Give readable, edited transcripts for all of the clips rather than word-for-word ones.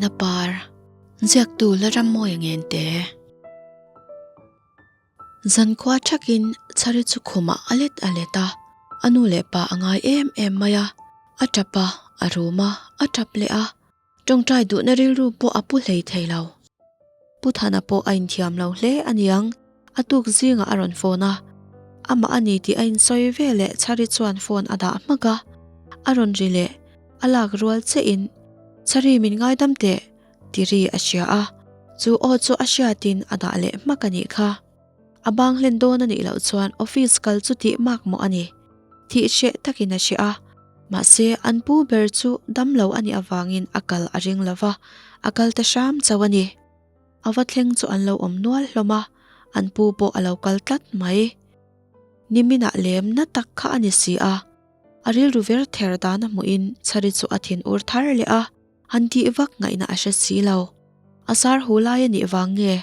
Hmangaihna par, ziaktu la rammawi a ngen te. Zankhua thakin chhari chu khumah a let a let a, a nu leh pa a ngai em em mai a, a tap a, a rum a, a tap leh a, tawngtai duhna rilru pawh a pu hlei thei lo. Pu Thana pawh a inthiam lo hle a niang, a tuk zingah a rawn phone a, amah a ni tih a insawi ve leh Chhari chuan phone a dah hmak a, a rawn ri leh a lak rual che in, Chhari min ngaidam teh ti ri a hria a, chu aw chu a hriatin a dah leh hmak a nih kha. A bang hlen dawn a nih loh chuan office kal chu tih mak mawh a ni. Thih hreh takin a hria a, mahse an pu ber chu damlo a nih avangin a kal a ring lo va, a kal ta hram chauh a ni. A va thleng chu an lo awm nual hlawm a, an pu pawh a lo kal tlat mai. Niminah lem na tak kha a ni si a, a rilru ver ther dan a hmuhin Chhari chu a thin ur thar leh a, han tih vak ngaihna a hre si lo. A sar hu lai a nih vang nge?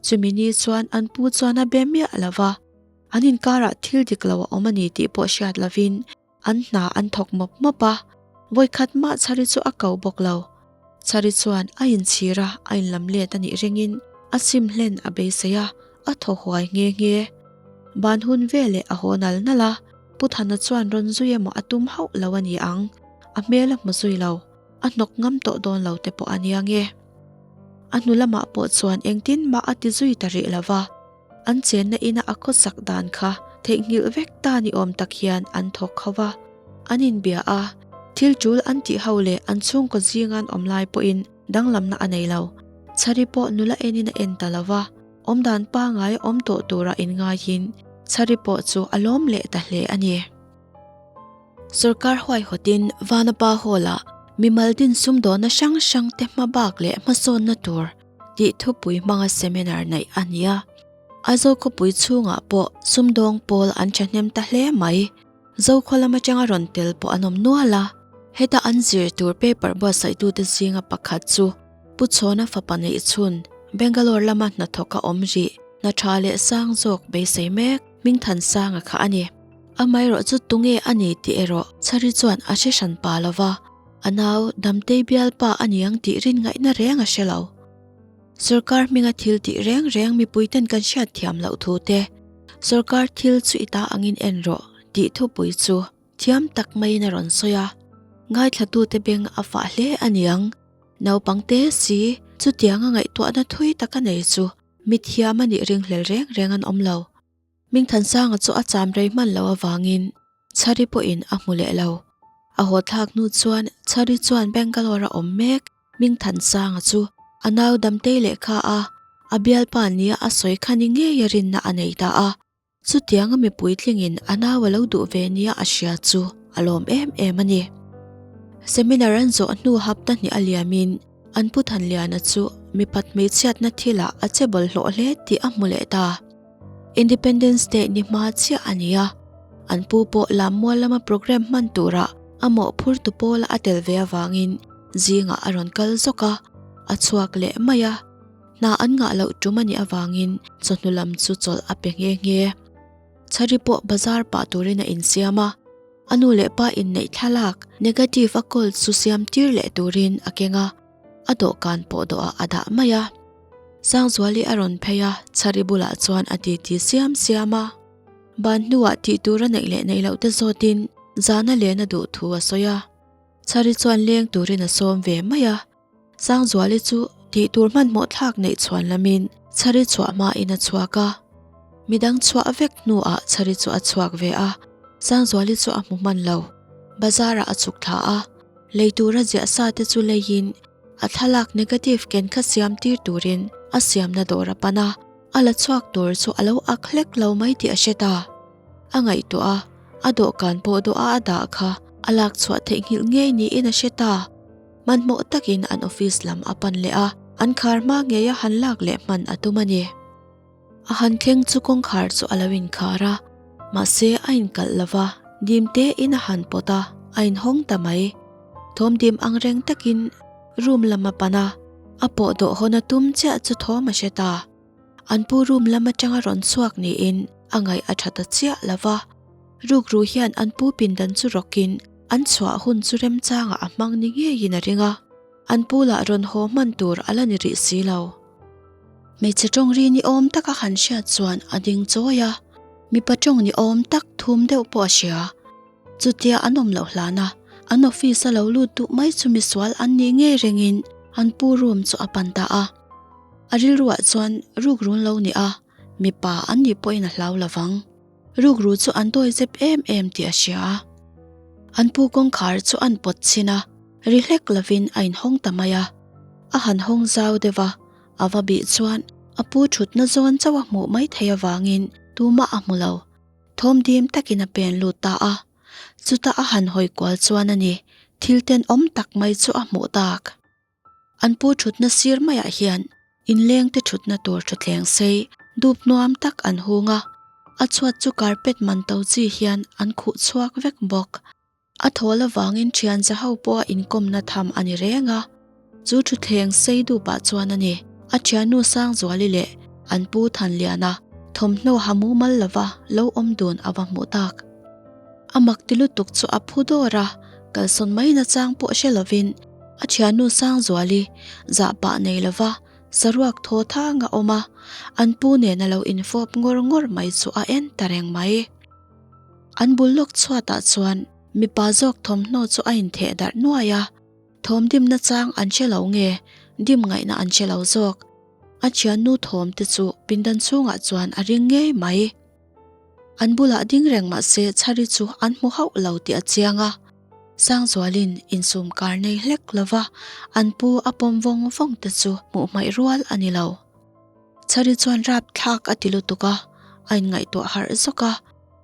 Chumi ni chuan an pu chuan a be miah lo va, an inkarah thil dik lo a awm a ni tih pawh hriat lovin an hna an thawk mawp mawp a, vawikhat mah Chhari chu a ko bawk lo. Chhari chuan a inchhir a, a inlam let a nih ringin a sim hlen a beisei a, a thaw huai nghe nghe. Ban hun veleh a haw nal nal a, Pu Thana chuan rawn zui emaw a tum hauh lo a ni ang, a hmel a hmu zui lo. A hnawk ngam tawh dawn lo te pawh a nia nge. A hnu lamah pawh chuan engtin mah a ti zui ta rih lo va, an chenna ina a khawsak dan kha theihnghilh vek ta ni awm tak hian an thawk ho va, an inbia a, thil tul an tih ho leh an chhungkaw zinga an awm lai pawhin danglamna a nei lo. Chhari pawh nula enin a en ta lo va, awmdan pangai awm tawh tura inngaiin Chhari pawh chu a lawm leh ta hle a ni. Sorkar huaihawtin Vanapa Hall-ah mimal din sumdawnna hrang hrang te hma bak leh hmasawnna tur tih thupui hmanga seminar neih a ni a. Aizawl khawpui chhungah pawh sumdawng pawl an thahnem ta hle mai. Zokhaw lam atanga rawn tel pawh an awm nual a. Heta an zir tur paper buatsaihtute zinga pakhat chu Pu Chhawna fapa neih chhun Bangalore lama hnathawk a awm rih, hna tha leh sang zawk beisei mek Hmingthansanga kha a ni. Amaherawh chu tunge a ni tih erawh Chhari chuan a hre hran pa lo va, a nau Damtei bialpa a ni ang tih rin ngaihna reng a hre lo. Sorkar hminga thil tih reng reng mipuiten kan hriat thiam loh thu te, sorkar thil chu i ta angin en rawh tih thupui chu thiam tak maiin a rawn sawi a, ngaithlatute beng a fah hle a niang. Naupangte si chutianga ngaihtuahna thui tak a nei chu mithiam a nih ringhlel reng reng an awm lo. Mingthansanga chu a cham rei hman loh avangin Chhari pawhin a hmu leh lo. A haw thlak hnu chuan Chhari chuan Bangalore a awm mek Mingthansanga chu a nau Damtei lehkha a a bialpa nia a sawi kha ni ngei a rinna a nei ta a. Chutianga mipui tlingin a nau a lo duh ve nia a hria chu a lawm em em a ni. Seminar an zawh hnu hapta hnih a liamin An pu Thanliana chu mipat hmeichhiatna thilah a che bawlhhlawh hle tih a hmu leh ta. Independence Day ni hma chiah a ni a, an pu pawh Lammual lama program hman turah a mawhphur tu pawla a tel ve avangin zingah a rawn kal zawk a, a chhuak leh mai a. Hna an ngah loh tum a nih avangin chawhnu lam chu chawlh a pe nghe nghe. Chhari pawh bazar pah turin a insiam a. A nu leh pa inneih thlalak negative a kawl chu siam tir leh turin a keng a, a dawhkan pawh dawhah a dah mai a. Sangzuali a rawn phei a, Chhari bulah chuan a titi siam siam a. Ban hnuah tih tur a neih leh neih loh te zawtin zana len a duh thu a sawi a. Chhari chuan leng turin a sawm ve mai a. Sangzuali chu tih tur hmanhmawh thlak neih chhuan lamin Chhari chhuah hmain a chhuak a. Midang chhuah vek hnuah Chhari chu a chhuak ve a, Sangzuali chu a hmu hman lo. Bazar-ah a chhuk thla a, lei tura ziah sa te chu leiin a thlalak negative ken kha siam tir turin a siamna dawr a pan a, a la chhuak tur chu a lo ak hlek lo mai tih a hre ta. A ngaihtuah a, a dawhkan pawh dawha a dah kha a lak chhuah theihnghilh ngei niin a hre ta. Hmanhmawh takin an office lam a pan leh a, an khar hma ngeia han lak leh hman a tum a ni. A han thleng chu kawngkhar chu a lo inkhar a, mahse a inkalh lo va, dim tein a han pawt a, a inhawng ta mai. Thawm dim ang reng takin room lam a pan a, a pawh dawh hawn a tum chiah chu thawm a hre ta. An pu room lam atanga rawn chhuak niin a ngaih a tha ta chiah lo va, rukru hian an pu pindan chu rawkin an chhuah hun chu remchangah a hmang ni ngeiin a ring a. An pu lah rawn haw hman tur a la ni rih si lo. Hmeichhe tawng ri ni awm taka han hriat chuan a ding chawi a, mipa tawng ni awm tak thum deuh pawh a hria. Chutia an awm loh hlan a, an office a lo lut duh mai chu misual an nih ngei rengin an pu room chu a pan ta a. A rilruah chuan rukrun lo ni a, mipa an nih pawhin a hlau lo vang. Rukru chu an dawi zep em em tih a hria a. An pu kawngkhar chu an pawt chhin a, ri hlek lovin a inhawng ta mai a. A han hawng zau deuh a, a va bih chuan a pu thutna zawn chauh a hmuh mai theih avangin tumah a hmu lo. Thawm dim takin a pen lut ta a. Chuta a han hawi kual chuan a ni, thil tenawm tak mai chu a hmuh tak. An pu thutna sir maiah hian inlengte thutna tur thutthleng sei dup nuam tak an hung a, a chhuat chu carpet man to chi hian an khuh chhuak vek bawk. A thawl avangin thian za ho pawh a inkawmna tham a ni reng a, chu thutthleng sei dupah chuan a ni. A thiannu Sangzuali leh an pu Thanliana thawmhnaw ha mumal lova lo awm dun a va hmuh tak. A mak ti lutuk chu a phu dawr a, kalsawn mai nachang pawh hre lovin a thiannu Sangzuali zah pah nei lova saruak thaw thang a awm a, an pu nen a lo infawp ngawr ngawr mai chu a en ta reng mai. An bul lawk chhuatah chuan mipa zawk thawmhnaw chu a intheh darh nuai a, thawm dimna chang an hre lo nge dim ngaihna an hre lo zawk. A thiannu thawm te chu pindan chhungah chuan a ring ngei mai. An bulah ding reng mah se Chhari chu an hmu hauh lo tih a chiang a. Sangzualin insum kar nei hlek lova an pu a pawm vawng vawng te chu hmuh hmaih rual a ni lo. Chhari chuan rap thlak a ti lutuk a, a inngaihtuah harh zawk a.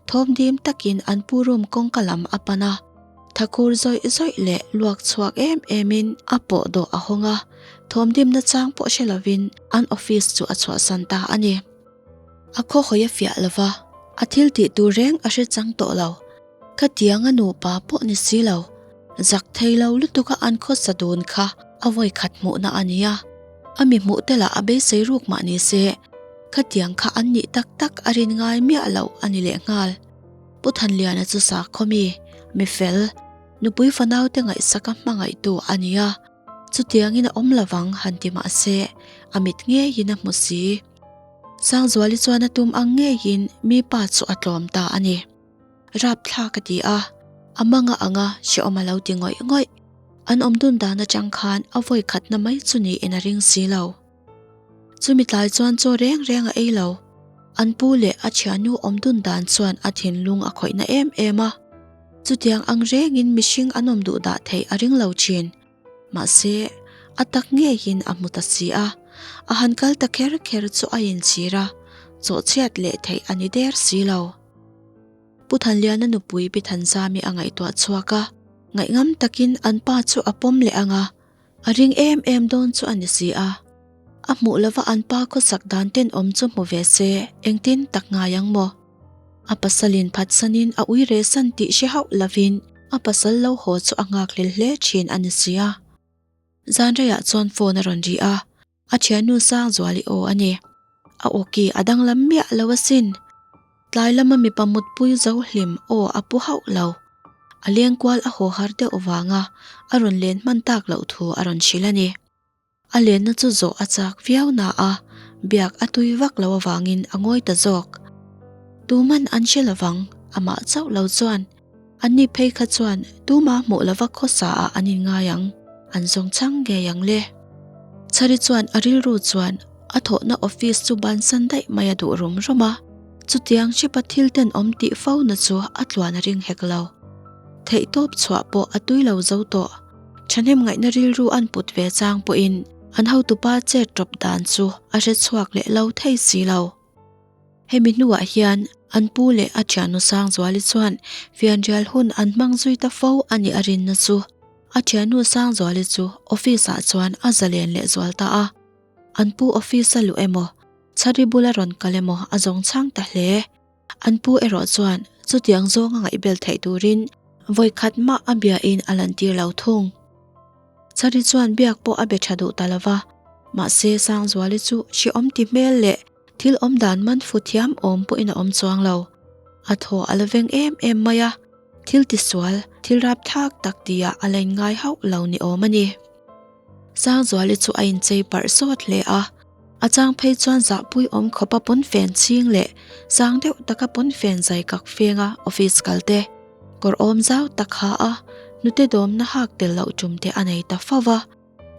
Thawm dim takin an pu room kawngka lam a pan a. Thakur zawih zawih leh luak chhuak em emin a pawh dawh a hawng a, thawm dimna chang pawh hre lovin an office chu a chhuahsan ta a ni. A khaw hawi a fiah lo va, a thil tih tur reng a hre chang tawh lo. Khatiang a nupa pawh ni si lo, zak thei lo lutuk a an khawsa dun kha a vawi khat hmuhna a nia. A mi hmuh te lah a beisei ruk mah ni se, khatiang kha an nih tak tak a rin ngai miah loh a ni lehnghal. Pu Thanliana chu sakhaw mi, mi fel, nupui fanau te ngaihsaka hmangaihtu a nia. Chutiangin a awm lovang han ti mah se, a mit ngeiin a hmu si. Sangzuali chuan a tum ang ngeiin mi pa chu a tlawm ta a ni. Rapthlak a ti a, a manga anga hrehawm a lo ti ngawih ngawih. An awm dun dan atang khan a vawi khatna mai chu niin a ring si lo. Chumi tlai chuan chaw reng reng a ei lo. An pu leh a thiannu awm dun dan chuan a thinlung a khawihna em em a. Chutiang ang rengin mihring an awm duh dah theih a ring lo thin. Mahse, a tak ngeiin a hmu ta si a, a han kal ta kher kher chu a inchhir a, chawhchhiat leh theih a ni der si lo. Pu Thanliana nupui Pi Thanzami a ngaihtuah chhuak a, ngaihngam takin an pa chu a pawm leh ang a, a ring em em dawn chu a ni si a. A hmuh lova an pa khawsak dan tenawm chu hmu ve se, engtin tak ngai ang maw? A pasalin phatsanin a ui reh san tih hre hauh lovin a pasal lo haw chu a nghakhlel hle thin a ni sia. Zanreiah chuan phone a rawn ri a, a thiannu Sangzuali aw a ni. A awki a danglam miah lo asin. Tlai lama mipa mutpui zo hlim aw a pu hauh lo. A lengkual a haw har deuh vanga a rawn len hman tak loh thu a rawn hrilh a ni. A lenna chu zawh a chak viau na a, biak a tui vak lo avangin a ngawi ta zawk. Tuman an hre lovang, amah chauh lo chuan. Anni phei kha chuan tuma hmuh lova khawsa ah an inngai ang, an zawng chhang ngei ang le. Chhari chuan a rilru chuan a thawhna office chu bansan daih mai a duh rum rum a, chutiang hrepa thil tenawm tih fo na chu a tluan a ring hek lo. Theihtawp chhuah pawh a tui lo zo tawh. Thahnem ngaihna rilru an put ve chang pawhin an hotupa chet tawp dan chu a hre chhuak leh lo thei si lo. Hemi hnuah hian an pu leh a thiannu Sangzuali chuan fianrial hun an hmang zui ta fo a nih a rinna chu a thiannu Sangzuali chu office ah chuan a zalen leh zual ta a. An pu office a luh emaw, chhari bula rawn kal emaw a zawng chhang ta hle. An pu erawh chuan chutiang zawnga ngaihbel theih turin vawi khat mah a biain a lantir lo thung. Chhari chuan biak pawh a be tha duh ta lo va, mahse Sangzuali chu hrehawm ti hmel leh thil awm dan man fu thiam awm pawhin a awm chuang lo. A thaw a la veng em em mai a, thil tisual, thil rapthlak tak tia a la inngai hauh lo ni awm a ni. Sangzuali chu a inchei parh sawt hle a, a chang phei chuan zahpui awm khawpa pawnfen chhing leh sang deuh taka pawnfen zai kak fenga office kal te, kawr awm zau tak ha a, hnute dawmna hak tel loh tum te a nei ta fo va.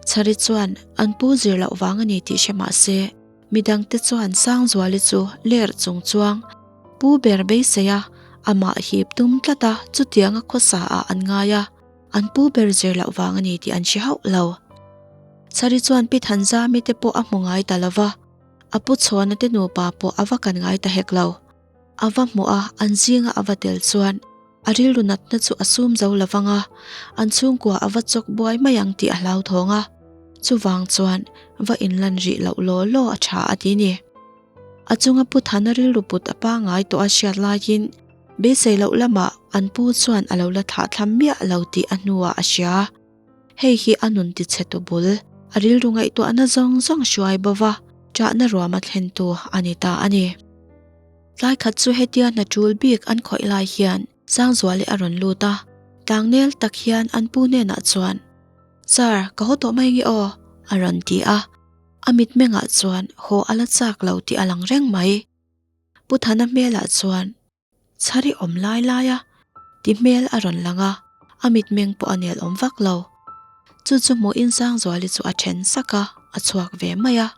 Chhari chuan an pu zir loh vang a ni tih hre mah se, midangte chuan Sangzuali chu ler chung chuang pu ber beisei a, amah hip tum tlat a, chutianga khawsa ah an ngai a. An pu ber zir loh vang a ni tih an hre hauh lo. Chhari chuan Pi Thanzami te pawh a hmu ngai ta lo va, a pu Chhuana te nupa pawh a va kan ngai ta hek lo. A va hmuh a, an zinga a va tel chuan a rilru natna chu a sum zo lo vang a, an chhungkua a va chawk buai mai ang tih a hlauthawng a. Chuvang chuan va inlan rih loh law law a tha a ti ni. A chunga Pu Thana rilru put a pangai tawh a hriat laiin beisei loh lamah an pu chuan a lo la thlah thlam miah lo tih a hnuah a hria. Hei hi a nun tichhe tu bul, a rilru ngaihtuahna zawng zawng hruai bo va, ṭahna ruam a thlentu a ni ta a ni. Tlai khat chu hetia hna ṭul bik an khawih lai hian Sangzuali a rawn lut a, tlangnel tak hian an pu hnenah chuan, Sir, ka haw tawh mai nge aw? a rawn ti a. A mitmengah chuan haw a la chak lo tih a lang reng mai. Pu Thana hmelah chuan chhari awm lai lai a ti hmel a rawn lang a, a mitmeng pawh a nel awm vak lo. Chu chu hmuhin Sangzuali chu a then sak a, a chhuak ve mai a.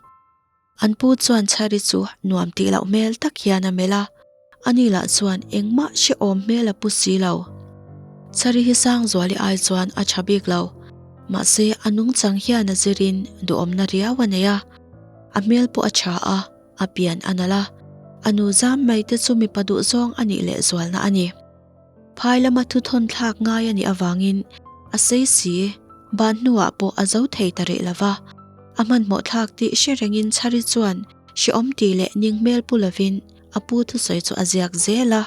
An pu chuan chhari chu nuam tih loh hmel tak hian a melh a, ani lah chuan engmah hrehawm hmel a pu si lo. Chhari hi Sangzuali ai chuan a tha bik lo, mahse a nungchang hian a zirin duhawmna riau a nei a, a hmel pawh a tha a, a pian a nalh a, a nu zam mai te chu mipa duhzawng a nih lehzualna a ni. Phai lama thuthawn thlak ngai a nih avangin a sei si, ban hnuah pawh a zo thei ta rih lo va, a hmanhmawh thlak tih hre rengin Chhari chuan hrehawm tih leh ning hmel pu lovin a pu thusawi chu a ziak zel a.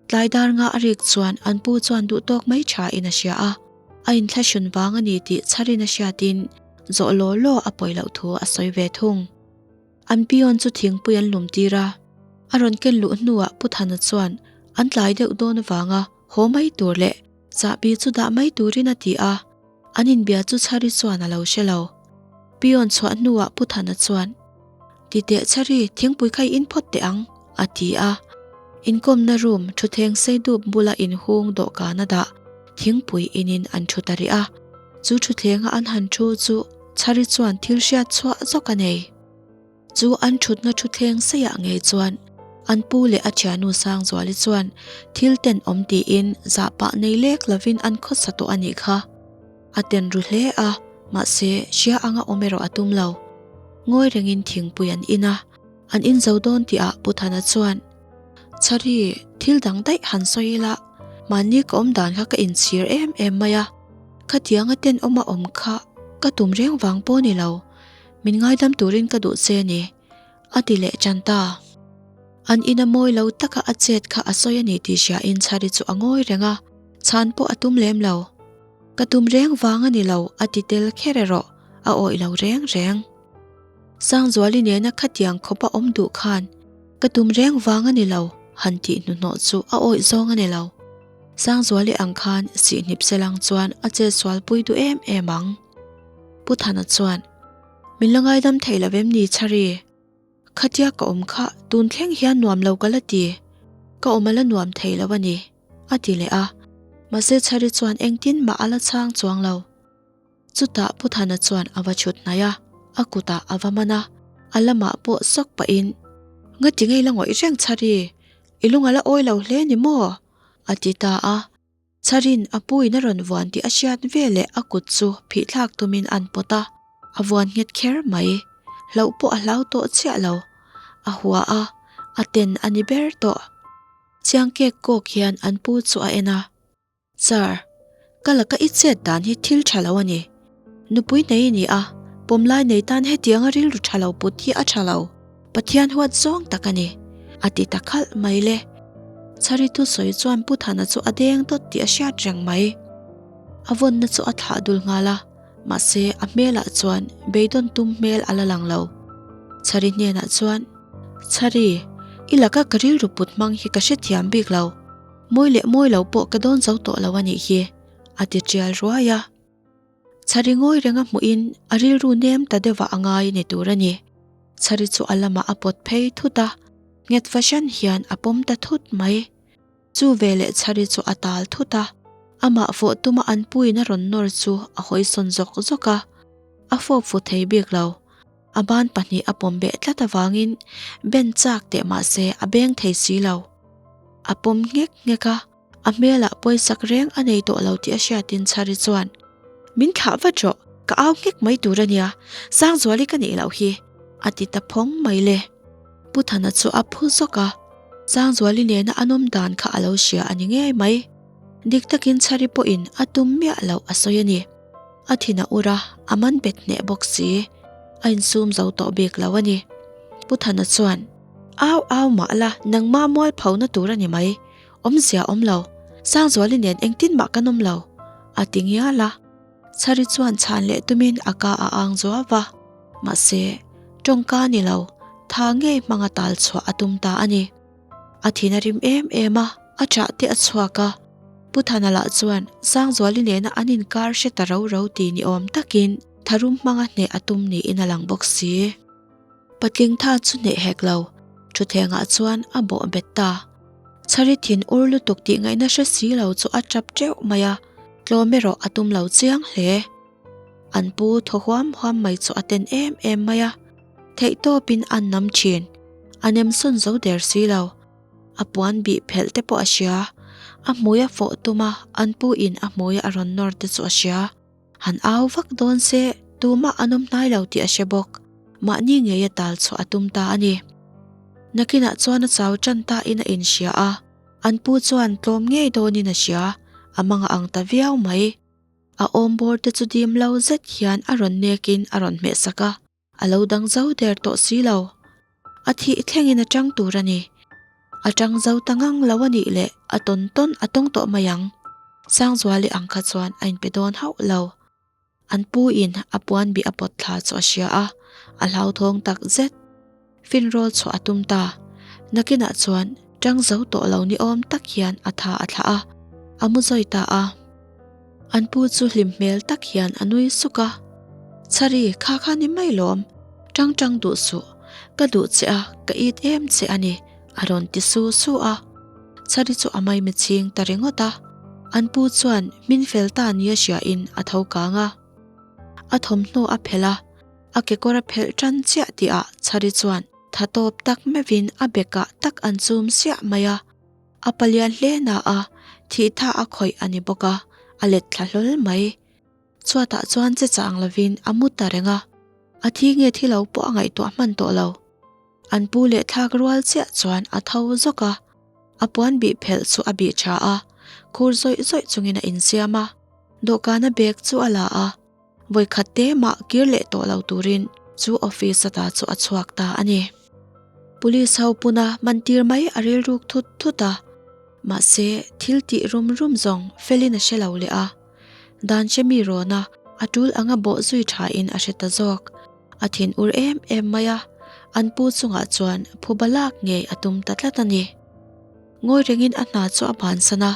Tlai dar nga a rik chuan an pu chuan duhtawk mai thain a hria a, a inthlahrun vang a ni tih Chharin a hriatin zawh law law a pawi loh thu a sawi ve thung. An peon chu thingpui an lum tir a, a rawn ken luh hnuah Pu Thana chuan an tlai deuh dawn avanga haw mai tur leh chahbi chu dah mai turin a ti a, an inbia chu Chhari chuan a lo hre lo. Peon chhuah hnuah Pu Thana chuan, Ti teh Chhari, thingpui kha i in phawt teh ang, a ti a. Inkawmna room thutthleng sei dup bula inhung dawhkan a dah, thingpui inin an thu ta rih a. Chu thutthlenga an han thu chu Chhari chuan thil hriat chhuah zawk a nei. Chu an thutna thutthleng seiah ngei chuan an pu leh a thiannu Sangzuali chuan thil tenawm tiin zahpah nei lek lovin an khawsa tawh a nih kha. A ten ru hle a, mahse hria anga awm erawh a tum lo. Ngawi rengin thingpui an in a, an in zo dawn tihah Pu Thana chuan, Chhari, thil dang daih han sawi ila, mahni ka awm dan kha ka inchhir em em mai a. Khatianga tenawma awm kha ka tum reng vang pawh ni lo, min ngaidam turin ka duh che ni, a ti leh tan ta. An ina mawi lo taka a chet kha a sawi a ni tih hriain Chhari chu a ngawi reng a, chhan pawh a tum lem lo. Ka tum reng vang a ni lo, a ti tel kher erawh, a awih lo reng reng. Sangzuali nena khatiang khawpa awm duh khan ka tum reng vang a ni lo, han tih hnuhnawh chu a awih zawng a ni lo. Sangzuali ang khan sihhnip selang chuan a chet sualpui duh em em ang. Pu Thana chuan, Min la ngaidam thei lo em ni Chhari? Khatia ka awm kha tun thleng hian nuam lo ka la ti. Ka awm a la nuam thei lo a ni, a ti leh a. Mahse Chhari chuan engtin mah a la chhang chuang lo. Chutah Pu Thana chuan a va chhut hnaih a, a kutah a va man a, a lamah pawh sawk pahin, Ngati ngei la ngawih reng Chhari? I lung a la awi lo hle ni maw? A ti ta a. Chharin a puin a rawn vuan tih a hriat veleh a kut chu phihthlak tumin an pawt a, a vuan nghet kher mai. Hlauh pawh a hlau tawh chiah lo. A hua a, a ten a ni ber tawh. Chiang kek kawk hian an pu chu a en a. Sir, ka laka i chet dan hi thil tha lo a ni. Nupui nei i ni a, pawmlai nei tan hetianga rilru tha lo put hi a tha lo. Pathian huat zawng tak a ni, a ti ta khalh mai le. Chhari thusawi chuan Pu Thana chu a deng dawt tih a hriat reng mai. A vawnna chu a thlah dul nghal a, mahse a hmelah chuan beidawn tum hmel a la lang lo. Chhari hnenah chuan, Chhari, i laka ka rilru put hmang hi ka hrethiam bik lo. Mawi leh mawi lo pawh ka dawn zo tawh lo a nih hi, a ti tial ruai a. Chhari ngawi renga hmuhin a rilru nem ta deuhah a ngai ni tur a ni. Chhari chu a lamah a pawt phei thut a, nghet fahran hian a pawm ta thut mai. Chu veleh Chhari chu a tal thut a, amah fawh tuma an puiin a rawn nawr chu a hawi sawn zawk zawk a, a fawp fu thei bik lo. A ban pahnih a pawm beh tlat avangin ben chak teh mah se a beng thei si lo. A pawm nghek nghek a, a hmelah pawisak reng a nei tawh lo tih a hriatin Chhari chuan, Min thlah vat rawh, ka au nghek mai tur a nia, Sangzuali ka nih loh hi, a ti ta phawng mai le. Pu Thana chu a phu zawk a, Sangzuali nena a nawm dan kha a lo hria a ni ngei mai. Dik takin Chhari pawhin a tum miah loh a sawi a ni. A thin a ur a, a man bet hneh bawk si. A insum zo tawh bik lo a ni. Pu Thana chuan, Au au mah la, nangma mual phona tur a ni mai. Awmzia awm lo. Sangzuali nen engtin mah kan awm lo, a ti ngial a. Chhari chuan chhan leh tumin a ka a ang zuau a. Mahse, tawngka ni lo, tha ngei hmanga tal chhuah a tum ta a ni. A thin a rim em em a, a ṭah te a chhuak a. Pu Thana lah chuan Sangzuali nena an inkar hre ta ro ro ti ni awm takin tharum hmanga hneh a tum niin a lang bawk si. Patling tha chu hneh hek lo, thutthlengah chuan a bawh bet ta. Chhari thin ur lutuk tih ngaihna hre si lo chu a ṭap ṭeuh mai a, tlawm erawh a tum lo chiang hle. An pu thaw huam huam mai chu a ten em em mai a, theihtawpin an nam thin, a nem sawn zo der si lo. A puan bih phelh te pawh a hria, a hmui a fawh tum a, an pu in a hmui a rawn nawr te chu a hria. Han au vak dawn se tumah an awm hnai lo tih a hre bawk, mahni ngei a tal chhuah a tum ta a ni. Nakinah chuan a chau tan ta in a inhria a, an pu chuan tlawm ngei dawnin a hria, a mang a ang ta viau mai. A awm bawr te chu dim lo zet hian a rawn nekin a rawn hmeh sak a, a lo dang zo der tawh si lo. A thih thlengin a tang tur a ni. A tang zo ta ngang lo a nih leh a tawn tawn a tawng tawh mai ang. Sangzuali ang kha chuan a inpe dawn hauh lo. An pu in a puan bih a pawt thla chu a hria a, a hlauthawng tak zet. Finrawl chhuah a tum ta. Nakinah chuan tang zo tawh lo ni awm tak hian a tha a thlah a, a mu zawi ta a. An pu chu hlim hmel tak hian a nui suk a, Chhari, kha kha ni mai lawm, tang tang duh suh, ka duh che a, ka it em che a ni, a rawn ti su su a. Chhari chu a maimi chhing ta ringawt a. An pu chuan hmin fel ta nia hriain a tho kang a. A thawmhnaw a phelh a. A kekawr a phelh tan chiah tihah Chhari chuan tha tawp tak meuhin a bekah tak an chum siah mai a, a palian hle na a, thih tha a khawih a ni bawk a, a let thla hlawl mai. Chhuatah chuan che chang lovin a mu ta reng a, a thi nge thi lo pawh a ngaihtuah hman tawh lo. An pu leh thlak rual chiah chuan a tho zawk a, a puan bih phelh chu a bih tha a, khur zawih zawih chungin a insiam a, dawhkana bag chu a la a. Vawikhat te mah kir leh tawh lo turin chu office ata chu a chhuak ta a ni. Police ho puna mantir mai a rilruk thut thut a, mahse thil tih rum rum zawng felin a hre lo leh a. Dan hre mi rawna a tul anga bawh zui thain a hre ta zawk. A thin ur em em mai a, an pu chungah chuan phuba lak ngei a tum ta tlat a ni. Ngawi rengin a hna chu a bansan a,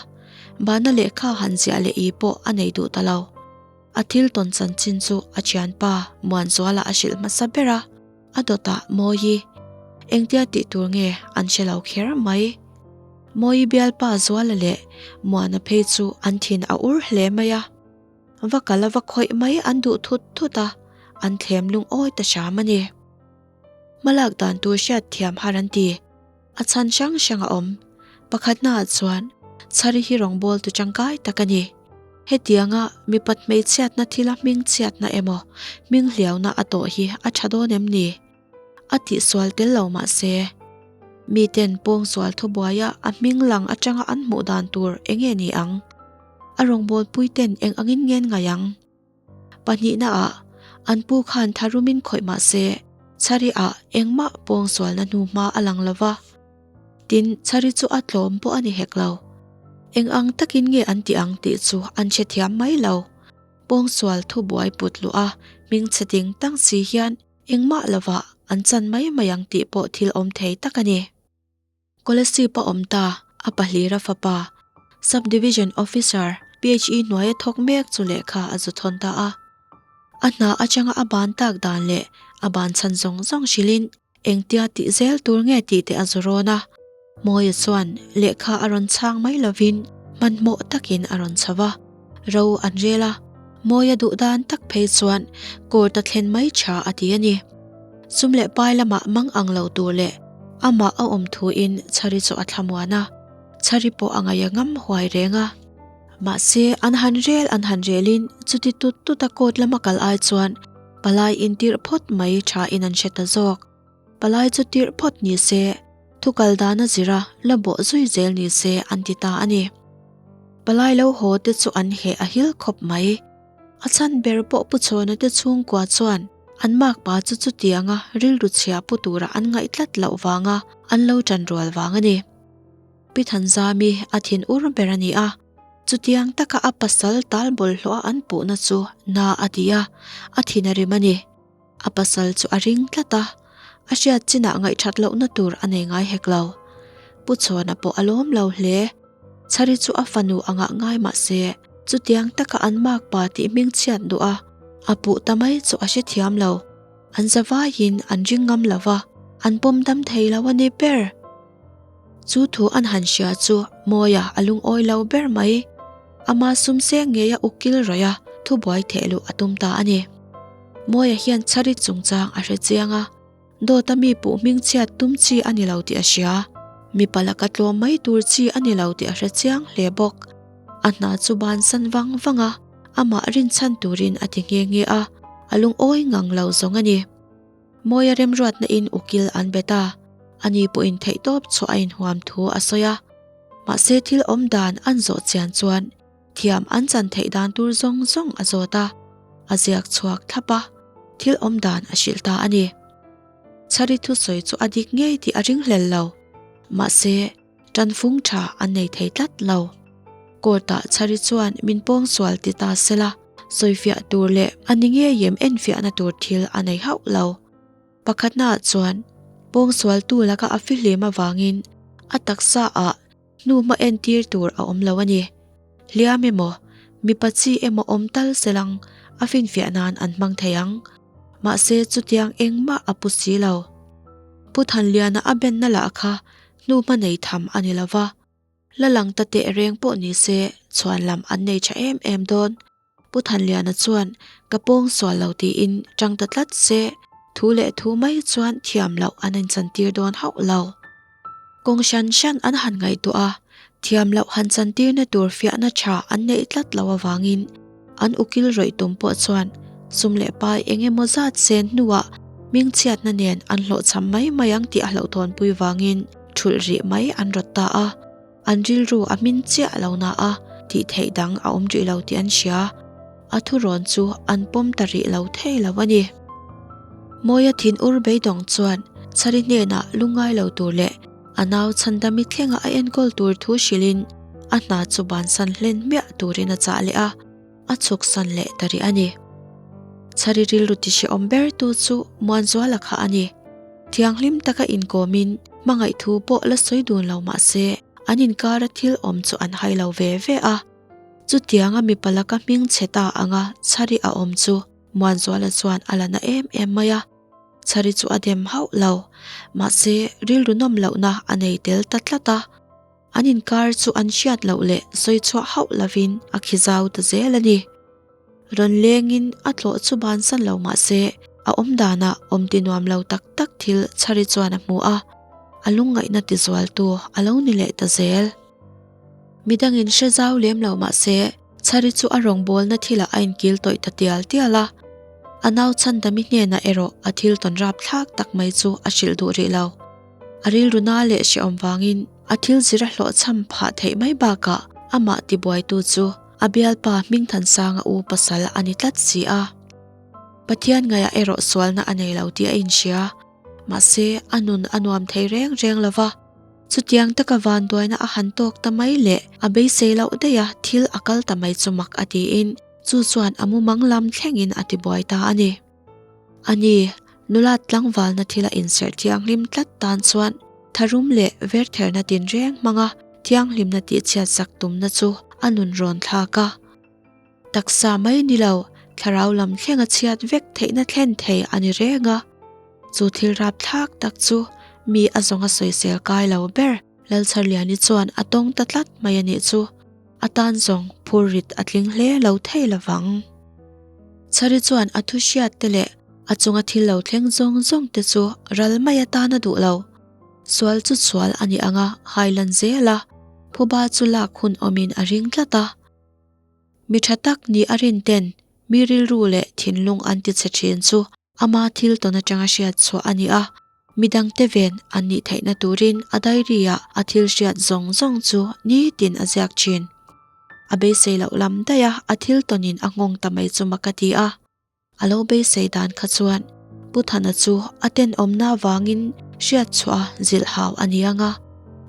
bana lehkha han ziah leh i pawh a nei duh ta lo. A thil tawn chanchin chu a thianpa Muanzuala a hrilh hmasa ber a, a dawtah Mawi engtia tih tur nge an hre lo kher mai. Mawi bialpa Zuala leh Muana phei chu an thin a ur hle mai a, va kal a va khawih mai an duh thut thut a, an thlem lungawi ta hram a ni. Hmalak dan tur hriat thiam har an ti. A chhan hrang hrang a awm. Pakhatnaah chuan Chhari hi rawngbawltu tangkai tak a ni. Hetianga mipat hmeichhiatna thila hmingchhiatna emaw hminghliauna a tawh hi a tha dawn em ni? A tihsual tel lo mah se, miten pawngsual thubuaia a hming lang atanga an hmuh dan tur eng nge ni ang? A rawngbawlpuiten eng angin ngen ngai ang? Pahnihna ah an pu khan tharumin khawih mah se Chhari ah engmah pawngsualna hnu hma a lang lo va, tin Chhari chu a tlawm pawh a ni hek lo. Eng ang takin nge an tih ang tih chu an hrethiam mai lo. Pawngsual thubuai put luh a hmingchhe ding tang si hian engmah lovah an chan mai mai ang tih pawh thil awm thei tak a ni. Kolasib a awm ta, a pahlira fapa, Sub Division Officer, PHE hnuaia thawk mek chu lehkha a zu thawn ta a. A hna atanga a ban tak dan leh a ban chhan zawng zawng hrilhin engtia tih zel tur nge tih te a zawrawn a. Mawia chuan lehkha a rawn chhang mai lovin hmanhmawh takin a rawn chho va, ro an rel a. Mawia duh dan tak phei chuan court a thlen mai tha a ti a ni. Sum leh pai lamah mang ang lo tur leh amah a awm thuin Chhari chu a thlamuan a, Chhari pawh a ngaih a ngam huai reng a. Mahse, an han rel an han relin chuti tut tut a court lama kal ai chuan palai intirh phawt mai thain an hre ta zawk. Palai chu tirh phawt ni se, thu kal dan a zir a, la bawh zui zel ni se an ti ta a ni. Palai lo haw te chu an heh a hil khawp mai. A chhan ber pawh Pu Chhawna te chhungkua chuan an makpa chu chutianga rilru chhia pu tura an ngaih tlat loh vanga an lo ṭan rual vang a ni. Pi Thanzami a thin ur ber a ni a, chutiang taka a pasal tal bawlhhlawh a an puhna chu na a ti a, a thin a rim a ni. A pasal chu a ring tlat a, a hriat chinah ngaihthat lohna tur a nei ngai hek lo. Pu Chhawna pawh a lawm lo hle. Chhari chu a fanu angah ngai mah se, chutiang taka an makpa tih hmingchhiat duh a, a puh ta mai chu a hrethiam lo. An zavaiin an ring ngam lo va, an pawm dam thei lo a ni ber. Chu thu an han hria chu Mawia a lungawi lo ber mai. Ama sum seng ngeia ukil rawih a, thubuai theh luh a tum ta a ni. Mawia hian Chhari chungchang a hre chiang a, dawta mi puh hmingchhiat tum chi a ni lo tih a hria. Mipa laka tlawm mai tur chi a ni lo tih a hre chiang hle bawk. A hna chu bansan vang vang a, amah rinchhan turin a ti nghe nghe a, a lungawi ngang lo zawng a ni. Mawia remruatna in ukil an bet a, ani pawhin theihtawp chhuah a inhuam thu a sawi a. Mahse thil awm dan an zawh chian chuan thiam an chan theih dan tur zawng zawng a zawt a, a ziak chhuak thlap a, thil awm dan a hrilh ta a ni. Chhari thusawi chu a dik ngei tih a ringhlel lo. Mahse, tanfung tha an nei thei tlat lo. Court-ah Chhari chuan min pawngsual ti ta sela, sawifiah tur leh a ni ngei em enfiahna tur thil a nei hauh lo. Pakhatnaah chuan pawngsualtu laka a fihlim avangin a taksaah hnu hma entir tur a awm lo a ni. Hliam emaw, mipa chi emaw awm tal selang a finfiah nan an hmang thei ang. Mahse chutiang engmah a pu si lo. Pu Thanliana a benna lah kha hnu hma nei tham a ni lo va. La lang ta teh reng pawh ni se chhuan lam an nei tha em em dawn. Pu Thanliana chuan ka pawng sual lo tiin tang ta tlat se, thu leh thu mai chuan thiam loh an inchantir dawn hauh lo. Kawng hran hran an han ngaihtuah a, thiam loh han chantirna tur fiahna tha an neih tlat loh avangin an ukil rawih tum pawh chuan sum leh pai eng emaw zat sen hnuah hmingchhiatna nen an hlawhchham mai mai ang tih a hlauhthawnpui vangin thulh rih mai an rawt ta a. An rilru a hmin chiah lo na a, tih theih dang a awm rih lo tih an hria. A thurawn chu an pawm ta rih lo thei lo a ni. Mawia thin ur beidawng chuan Chhari hnenah lungngai lo tur leh a nau Chhandami thlenga a enkawl tur thu hrilhin a hna chu bansan hlen hmiah turin a chah leh a, a chhuksan leh ta rih a ni. Chhari rilru ti hrehawm ber tu chu Muanzuala kha a ni. Thianghlim taka inkawmin hmangaih thu pawh la sawi dun lo mah se an inkara thil awm chu an hai lo ve ve a. Chutianga mipa laka hming chhe ta anga Chhari a awm chu Muanzuala chuan a la na em em mai a. Chhari chu a dem hauh lo. Mahse rilru nawm lohna a nei tel ta tlat a. An inkar chu an hriat loh leh sawi chhuah hauh lovin a khi zau ta zel a ni. Rawn lengin a tlawh chu bansan lo mah se a awm danah awm ti nuam lo tak tak thil Chhari chuan a hmu a, a lungngaihna tizualtu a lo ni leh ta zel. Midangin hre zau lem lo mah se Chhari chu a rawngbawlna thilah a inkil tawih ta tial tial a, a nau Chhandami hnenah erawh a thil tawn rapthlak tak mai chu a hrilh duh rih lo. A rilru na leh hrehawm vangin a thil zir a hlawhchham phah theih mai bakah amah tibuaitu chu a bialpa Hmingthansanga u pasal a ni tlat si a. Pathian ngaihah erawh sualna a nei lo tih a inhria. Mahse, a nun a nuam thei reng reng lo va. Chutiang taka vanduaina a han tawk ta mai leh a beisei loh daih a thil a kal ta mai chu mak a tiin chu chuan a mumang lam thlengin a tibuai ta a ni. A ni, nula tlangvalna thila inserh thianghlim tlat tan chuan tharum leh vertherna tinreng hmanga thianghlimna tihchhiat sak tumna chu a nun rawn thlak a. Taksa mai ni lo, thlarau lam thlenga chhiat vek theihna thlen thei a ni reng a. Chu thil rapthlak tak chu mi a zawnga sawisel kai lo ber Lalchharliani chuan a tawng ta tlat mai a nih chu. A tan zawng phur rit a tling hle lo thei lovang. Chhari chuan a thu hriat te leh a chunga thil lo thleng zawng zawng te chu ral mai atan a duh lo. Sual chu sual a ni ang a, hailan zel a, phuba chu lak hun awmin a ring tlat a. Mi tha tak ni a rin ten mi rilru leh thinlung an ti chhe thin chu ama thil tawn atanga hriat chhuah a ni a, midangte ven an nih theihna turin a diary ah a thil hriat zawng zawng chu nitin a ziak thin. A beisei loh lam daih a, a thil tawnin a nghawng ta mai chu mak a ti a. A lo beisei dan kha chuan Pu Thana chu a tenawmna avangin hriat chhuah a zilh hau a ni ang a,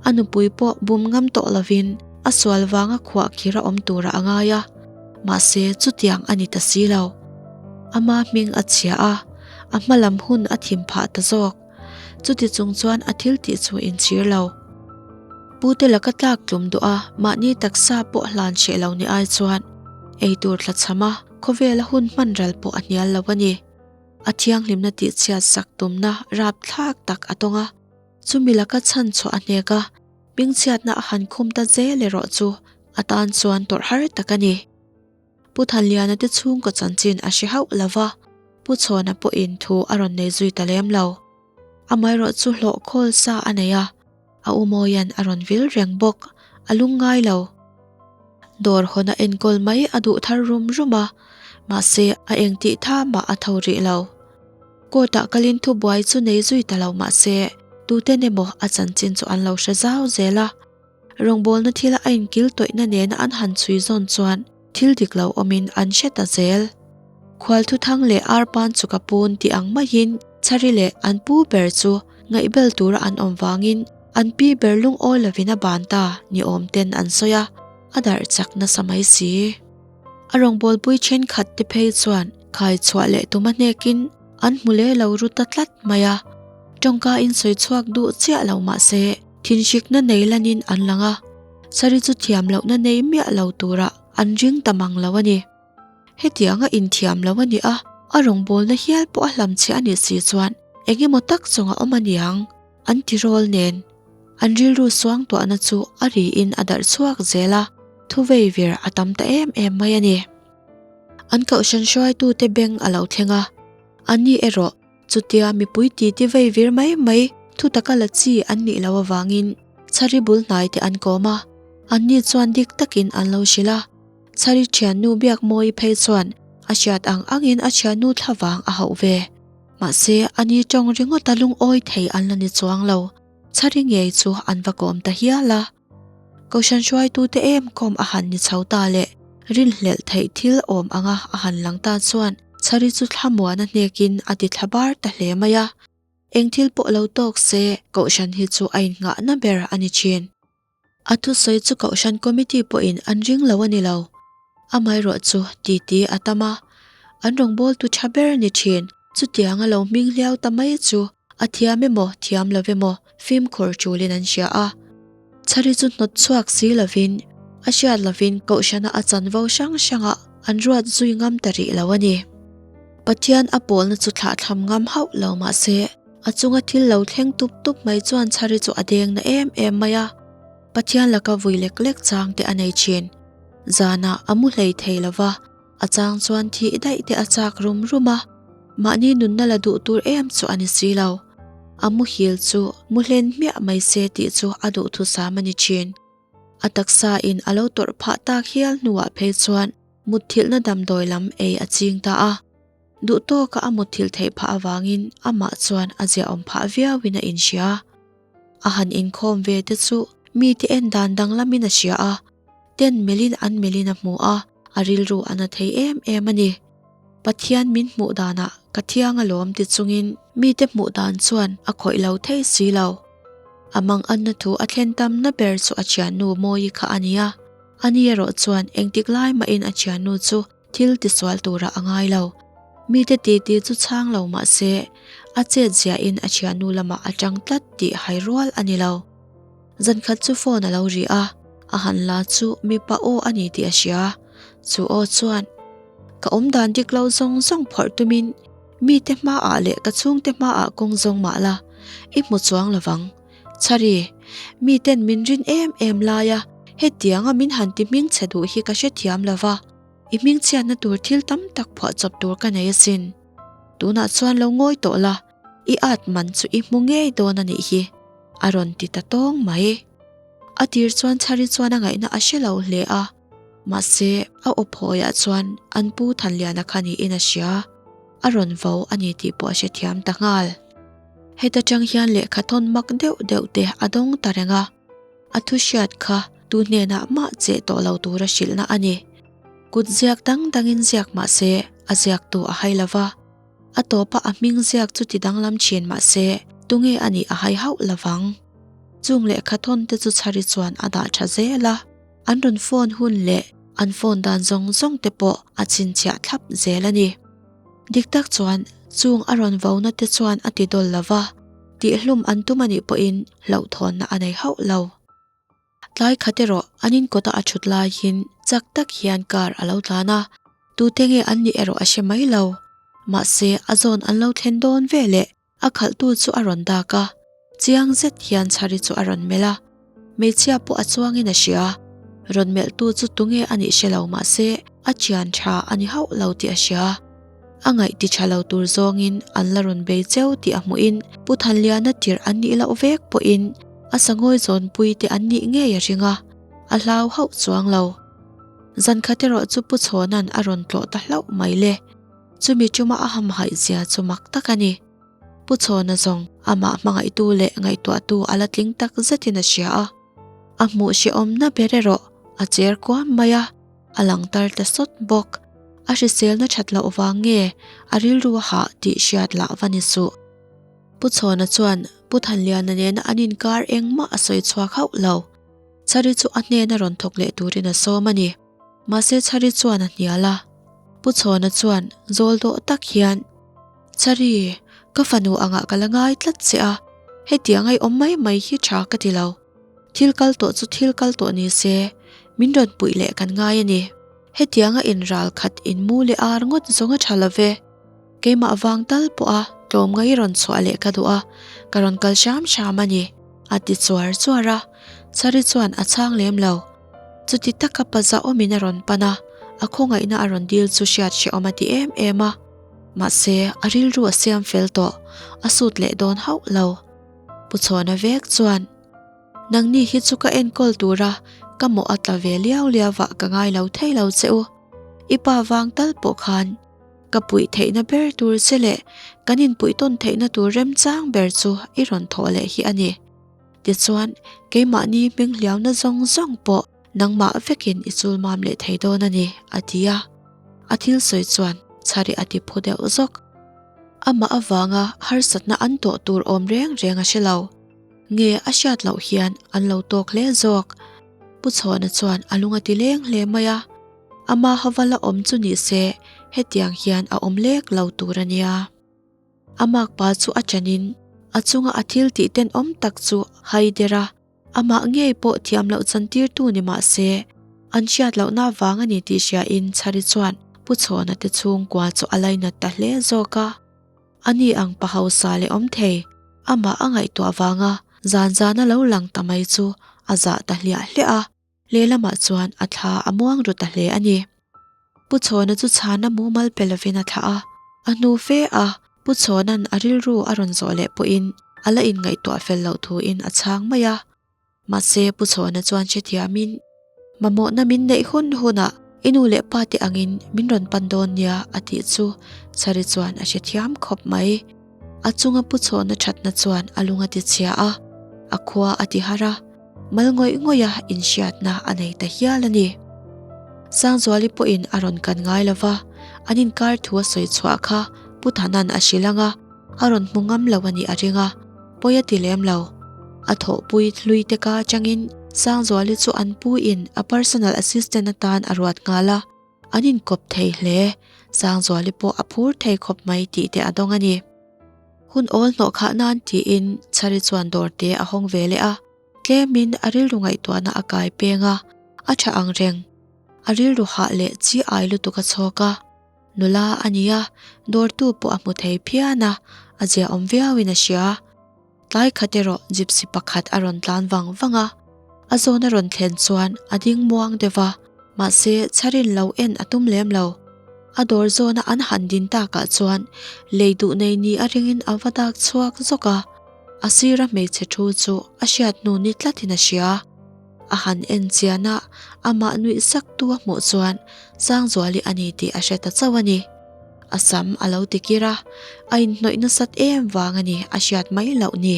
a nupui pawh bum ngam tawh lovin a sual vanga khuah khir a awm turah a ngai a, mahse chutiang a ni ta si lo. Ama hming a chhia a, a hma lam hun a thim phah ta zawk. Chuti chung chuan a thil tih chu inchhir lo. Pute laka tlak tlum duh a, mahni taksa pawh hlan hreh lo ni ai chuan eitur thlachham a, Khawvela hun hman ral pawh a hnial lo a ni. A thianghlimna tihchhiat sak tumna rapthlak tak a tawng a, chumi laka chhan chhuah a hnek a, hmingchhiatna a han khum ta zel erawh chu a tan chuan tawrh har tak a ni. Pu Thanliana te chhungkaw chanchin a hre hauh lo va, Pu Chhawna pawhin thu a rawn nei zui ta lem lo. Amaherawh chu hlawh khawl sa a nei a, A u Mawia'n a rawn vil reng bawk, a lungngai lo. Dawr hawn a enkawl mai a duh thar rum rum a, mahse a eng tih tha mah a tho rih lo. Court ah kalin thubuai chu nei zui ta lo mahse tuten emaw a chanchin chu an lo hre zau zel a. Rawngbawlna thila a inkil tawihna nena an han chhui zawn chuan thil dik lo awmin an hre ta zel. Khual thuthang leh arpan chu ka pun tih ang maiin Chhari leh an pu ber chu ngaihbel tura an awm vangin an pi ber lungawi lovin a ban ta ni awm ten an sawi a, a darh chak nasa mai si. A rawngbawlpui thenkhat te phei chuan khai chhuah leh tum a hnekin an hmu leh lo ru ta tlat mai a, tawngka in sawi chhuak duh chiah lo mah se thinhrikna nei lanin an lang a, Chhari chu thiam lohna nei miah lo turah an ring ta mang lo a ni. Hetianga inthiam lo a ni a, a rawngbawlna hial pawh a hlamchhiah a nih si chuan eng emaw tak chawng a awm a niang, an tirawl nen. An rilru suangtuahna chu a riin a darh chhuak zel a, thu vei vir a tam ta em em mai a ni. An kohhran hruaitute beng a lo thleng a, anni erawh Chutia mipui titi vei vir mai mai thu taka la chi an nih loh avangin Chhari bul hnai te an kawm a, anni chuan dik takin an lo hrilh a. Chhari thiannu Biakmawi phei chuan a hriat ang angin a thiannu thlavang a hauh ve. Mahse, ani tawng ringawta lungawi thei an la ni chuang lo. Chhari ngei chu an va kawm ta hial a. Kohhran hruaitute em kawm a han ni chho ta leh rinhlelh theih thil awm anga a han lang ta chuan Chhari chu thlamuan a hnekin a ti thla bar ta hle mai a. Eng thil pawh lo tawk se Kohhran hi chu a innghahna ber a ni thin. A thusawi chu Kohhran Committee pawhin an ring lo a ni lo. Amaherawh chu titi a tam a, an rawngbawltu tha ber ni thin. Chutianga lo hming hliau ta mai chu a thiam emaw thiam lo emaw fimkhur tulin an hria a. Chhari chu hnawt chhuak si lovin, a hriat lovin Kohhrana a chanvo hrang hrangah an ruat zui ngam ta rih lo a ni. Pathian a pawlna chu thlahthlam ngam hauh lo mah se, a chunga thil lo thleng tup tup mai chuan Chhari chu a deng na em em mai a. Pathian laka vui lek lek chang te a nei thin. Zanah a mu hlei thei lo va. A chang chuan thih daih te a chak rum rum a, mahni nunna la duh tur em chu a ni si lo. A muhil chu mu hlen hmiah mai se tih chu a duhthusam a ni thin. A taksa in a lo tawrh phah tak hial hnuah phei chuan mutthilhna damdawi lam ei a ching ta a. Duh tawka a mutthilh theih phah avangin amah chuan a ziaawm phah viauin a inhria. A han inkhawm ve te chu mite en dan danglamin a hria a, ten melhin an melhin a hmu a, a rilru a na thei em em a ni. Pathian min hmuh danah ka thiang alawm ti chungin mite hmuh dan chuan a khawih lo thei si lo. A manganna thu a thlen tamna ber chu a thiannu Mawi kha a ni a, ani erawh chuan engtik lai mahin a thiannu chu thil tisual turah a ngai lo. Mite titi chu chhang lo mah se, a chet ziahin a thiannu lamah a tang tlat tih hai rual a ni lo. Zankhat chu phone a lo ri a, a han la chu mipa aw a ni tih a hria. Chu aw chuan, Ka awmdan dik lo zawng zawng phawrh tumin mite hmaah leh ka chhungte hmaah kawng zawng mah la, i hmu chuang lovang. Chhari, miten min rin em em laia hetianga min han ti hmingchhe duh hi ka hrethiam lova, i hmingchhiatna tur thil tam tak phuahchawp tur ka nei asin. Tunah chuan lo ngawi tawh la, i at man chu i hmu ngei dawn a nih hi, a rawn ti ta tawng mai. A tir chuan Chhari chuan a ngaihna a hre lo hle a, mahse a aw phawiah chuan an pu Thanliana kha niin a hria, a rawn vo a ni tih pawh a hrethiam ta nghal. Heta tang hian lehkha thawn mak deuh deuh te a dawng ta reng a, a thu hriat kha tu hnenah mah cheh tawh lo tura hrilhna a ni. Kut ziak dang dangin ziak mah se a ziaktu a hai lo va, a tawpa a hming ziak chu ti danglam thin mah se tunge a nih a hai hauh lo vang. Chung lehkha thawn te chu Chhari chuan a dah tha zel a, an rawn phone hun leh an phone dan zawng zawng te pawh a chhinchhiah thlap zel a ni. Dik tak chuan chung a rawn vona te chuan a ti dawl lo va, tihhlum an tum a nih pawhin hlauhthawnna a nei hauh lo. Tlai khat erawh an inkawta a thut laiin chak tak hian car a lo tlan a, tute nge an nih erawh a hre mai lo. Mahse a zawn an lo thlen dawn veleh a khalhtu chu a rawn dak a, chiang zet hian Chhari chu a rawn melh a, hmeichhia pawh a chuangin a hria. Rawn melhtu chu tunge a nih hre lo mahse a chian tha a ni hauh lo tih a hria. A ngaih ti tha lo tur zawngin an la rawn bei cheu tih a hmuhin Pu Thanliana tirh an nih loh vek pawhin a sangawi zawnpui te an nih ngei a ring a, a hlau hauh chuang lo. Zan khat erawh chu Pu Chhawna'n a rawn tlawh ta hlauh mai le. Chumi chuma a hamhaih zia chu mak tak a ni. Pu Chhawna zawng amah hmangaihtu leh ngaihtuahtu a la tling tak zetin a hria a. A hmuh hrehawmna ber erawh a cher kuam mai a, a lang tar ta sawt bawk. A hriselna that loh vang nge a rilru a hah tih hriat lah va ni suh. Pu Chhawna chuan Pu Thanliana nena an inkar engmah a sawi chhuak hauh lo. Chhari chu a hnena rawn thawk leh turin a sawm a ni. Mahse Chhari chuan a hnial a. Pu Chhawna chuan zawl dawh tak hian, Chhari, ka fanu angah ka la ngai tlat che a, hetiang a i awm mai mai hi tha ka ti lo. Thil kal tawh chu thil kal tawh ni se, min rawn puih leh kan ngai a ni. Hetianga in ral khat in mu leh ar ngawt zawng a tha lo ve. Keimah vang tal pawh a tlawm ngai rawn chhuah leh ka duh a, ka rawn kal hram hram a ni, a ti chuar chuar a. Chhari chuan a chhang lem lo. Chuti taka paza awmin a rawn pan a, a khawngaihna a rawn dil chu hriat hrehawm a ti em em a. Mahse, a rilru a siam fel tawh, a sut leh dawn hauh lo. Pu Chhawna vek chuan, Nangni hi chu ka enkawl tura ka mawh a tla ve liau liau vah ka ngai lo thei lo che u. I pa vang tal pawh khan ka puih theihna ber tur che leh kan inpuih tawn theihna tur remchang ber chu i rawn thawh leh hi a ni. Tichuan, keimahni hming hliauna zawng zawng pawh nangmah vekin i chul mam leh thei dawn a ni, a ti a. A thil sawi chuan Chhari a ti phu deuh zawk. Amah avanga harsatna an tawh tur awm reng reng a hre lo. Nge a hriat loh hian an lo tawk hle zawk. Pu Chhawna chuan a lung a ti leng hle mai a. Ama hava la awm chu ni se hetiang hian a awm lek lo tur a nia. A makpa chu a chanin a chunga a thil tih tenawm tak chu hai der a. Amah ngei pawh thiam loh chantirtu ni mah se, an hriat lohna vang a ni tih hriain Chhari chuan Pu Chhawna te chhungkua chu a lainat ta hle zawk a. Ani ang pa hausa leh awm thei, amah a ngaihtuah vanga zan zana lo lang ta mai chu a zah ta hliah hliah a. Lehlamah chuan a thla a muang ru ta hle a ni. Pu Chhawna chu chhana mumal pe lovin a thlah a, a hnu fe a, Pu Chhawna'n a rilru a rawn zawh leh pawhin a la inngaihtuah fel loh thuin a chhang mai a. Mahse Pu Chhawna chuan hrethiamin, Mamawhna min neih hun hunah i nu leh pa te angin min rawn pan dawn nia a tih chu Chhari chuan a hrethiam khawp mai. A chunga Pu Chhawna thatna chuan a lung a tichhia a, a khua a tihar a. Mal ngawih ngawih a inhriatna a nei ta hial a ni. Sangzuali pawhin a rawn kan ngai lo va, an inkar thu a sawi chhuah kha Pu Thanan a hrilh ang a, a rawn hmu ngam lo a nih a ring a, pawi a ti lem lo. A thawhpui hlui te ka atangin Sangzuali chu an pu in a personal assistant atan a ruat nghal a, an inkawp thei hle. Sangzuali pawh a phur thei khawp mai tih te a dawng a ni. Hun awl hnawh khah nan tiin Chhari chuan dawr te a hawng ve leh a, tlemin a rilru ngaihtuahna a kai peng a, a tha ang reng. A rilru hah leh chi ai lutuk a chhawk a. Nula a ni a, dawrtu pawh a hmu thei phian a, a ziaawm viauin a hria. Tlai khat erawh gypsy pakhat a rawn tlan vang vang a, a zawn a rawn thlen chuan a ding muang deuh va, mahse chharin lo en a tum lem lo. A dawr zawna an han din takah chuan lei duh nei ni a ringin a va dak chhuak zawk a, a sira hmeichhe thu chu a hriat hnu ni tlatin a hria. A han en chian a, amah nuih sak tu a hmuh chuan Sangzuali a ni tih a hre ta chauh a ni. A sam a lo ti kir a, a inhnawih nasat em vang a ni a hriat mai loh ni.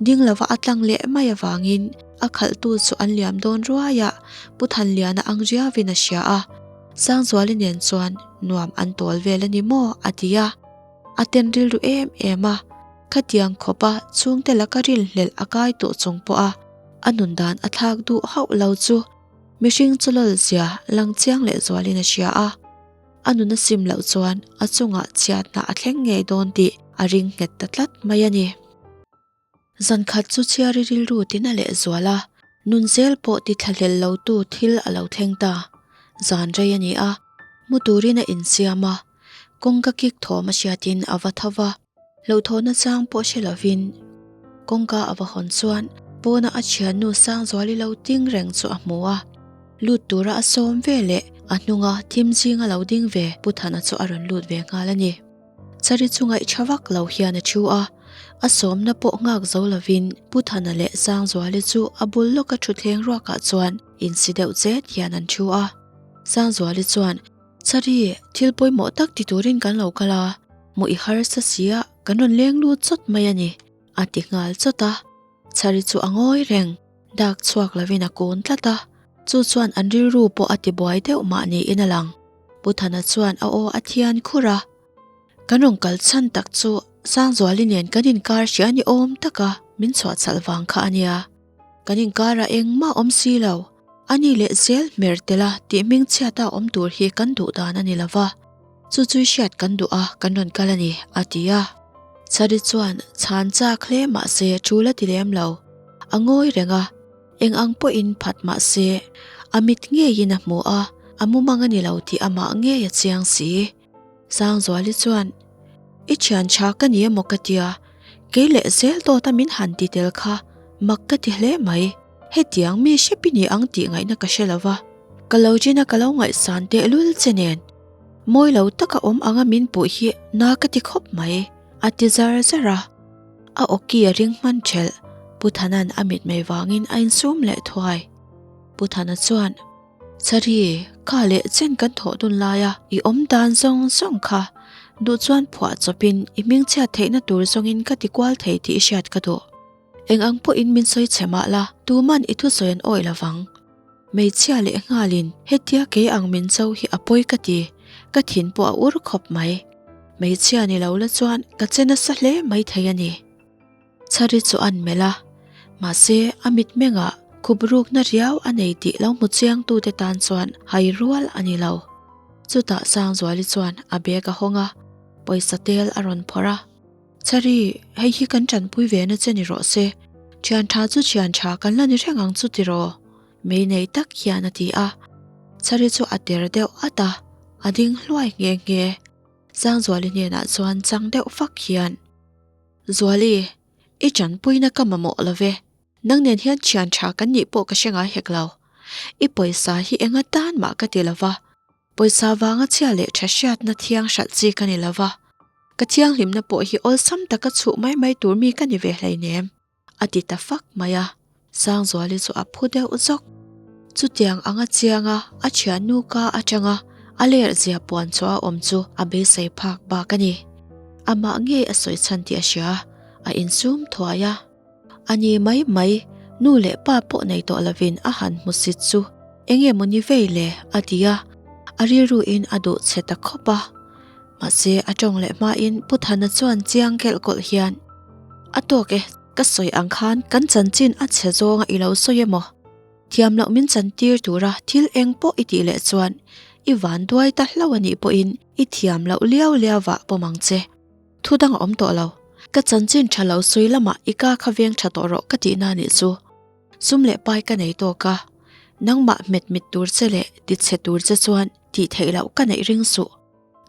Ding lova a tlang leh mai avangin a khalhtu chu an liam dawn ruai a, Pu Thanliana ang riauin a hria a, Sangzuali nen chuan nuam an tawl vel a ni maw a ti a, a ten rilru em em a, khatiang khawpa chhungte laka rinhlelh a kai tawh chung pawha a nun dan a thlak duh hauh lo chu mihring chu lawl zia lang chiang leh zualin a hria a. A nun a sim loh chuan a chungah chhiatna a thleng ngei dawn tih a ring nghet ta tlat mai a ni. Zan khat chu chhiari rilru tina leh zual a, nun zel pawh ti thlahlel lotu thil a lo thleng ta. Zan rei a ni a, mu turin a insiam a, kawngka kik thawm a hriatin a va tho va. Hlauhthawhna chang pawh hre lovin kawngka a va hawn chuan pawna a thiannu Sangzuali lo ding reng chu a hmu a, lut tura a sawm ve leh a hnunga thim zinga lo ding ve Pu Thana chu a rawn lut ve nghal a ni. Chari chu ngaihṭha vak lo hian a thu a, a sawmna pawh nghak zo lovin Pu Thana leh Sangzuali chu a bul lawka thutthleng ruakah chuan insi deuh chet hian an thu a. Sangzuali chuan, Chari, thil pawimawh tak ti turin kan lo kal a, hmuh i harsa si a, kan rawn leng lut chawt mai a ni, a ti nghal chawt a. Chari chu a ngawi reng, dak chhuak lovin a kun tlat a, chu chuan an rilru pawh a ti buai deuh mah niin a lang. Pu Thana chuan a aw a thian khur a, Kan rawn kal chhan tak chu Sangzuali nen kan inkar hria ni awm taka min chhuahchhalh vang kha a nia. Kan inkarah engmah awm si lo. A ni leh zel hmer tel a tih hming chhiata awm tur hi kan duh dan a ni lo va, chu chu hriat kan duh a kan rawn kal a ni, a ti a. Chari chuan chhan chak hle mah se tul a ti lem lo. A ngawi reng a, eng ang pawhin phat mah se a mit ngeiin a hmu a, a mumang a ni lo tih amah ngei a chiang si. Sangzuali chuan, I thian tha ka ni emaw ka tia, kei leh zel dawta min han ti tel kha mak ka ti hle mai. Hetiang mi hrep i ni ang tih ngaihna ka hre lo va, ka lo ṭin a ka lo ngaihsan tehlul che nen mawi lo taka awm anga min puh hi na ka ti khawp mai, a ti zar zar a. A awki a ring hman ṭhelh, Pu Thana'n a mitmei vangin a insum leh thuai. Pu Thana chuan. Chari, kha leh chen kan thawh dun laia i awm dan zawng zawng kha duh chuan phuah chawpin i hmingchhiat theihna tur zawngin ka ti kual thei tih i hriat ka duh. Eng ang pawhin min sawi chhe mah la, tuman i thusawi an awih lo vang. Hmeichhia leh nghalin hetia kei ang min cho hi a pawi ka ti, ka thin pawh a ur khawp mai. Hmeichhia ni lo la chuan ka che nasa hle mai thei a ni. Chari chu an melh a, mahse a mitmengah khup rukna riau a nei tih lo hmu chiangtute tan chuan hai rual a ni lo. Chutah Sangzuali chuan a bag a hawng a, pawisa tel a rawn phawrh a. Chari, hei hi kan tanpui ve na che ni rawh se, thian tha chu thian tha kan la ni reng ang chu tiraw? Mei nei tak hian a ti a. Chari chu a ter deuh at a, a ding hluai nghe nghe. Sangzuali hnenah chuan chang deuh fak hian. Zuali, i tanpuina ka mamawh lo ve. Nang nen hian thian tha kan nih pawh ka hre ngai hek lo. I pawisa hi enga tan mah ka ti lo va. Pawisa vanga chhia leh tha hriatna thiang hralh chi ka ni lo va. Ka thianghlimna pawh hi awlsam taka chhuh mai mai tur mi ka ni ve hleinem. A ti ta fak mai a, Sangzuali chu a phu deuh zawk. Chutiang anga chianga a thiannu ka atanga a ler zia puan chu a awm chu a beisei phak bak a ni. Amah ngei a sawi chhan tih a hria, a insum thuai a. A ni mai mai, nu leh pa pawh nei tawh lovin a han hmu sit chu eng nge maw ni vei le a ti a, a rilruin a duh chhe ta khawp a. Mahse, a tawng leh hmain Pu Thana chuan chiang kelh kawlh hian, A tawk e, ka sawi ang khan kan chanchin a chhe zawnga i lo sawi emaw? Thiam loh min chantir tura thil eng pawh i tih leh chuan i van duai ta hlauh a nih pawhin i thiam loh liau liau vah pawm ang che. Thu dang a awm tawh lo. Ka chanchin tha lo sawi lamah i ka kha veng tha tawh rawh ka tihna a nih chu. Sum leh pai ka nei tawk a, nangmah hmet mit tur che leh ti chhe tur che chuan tih theih loh ka neih ring suh.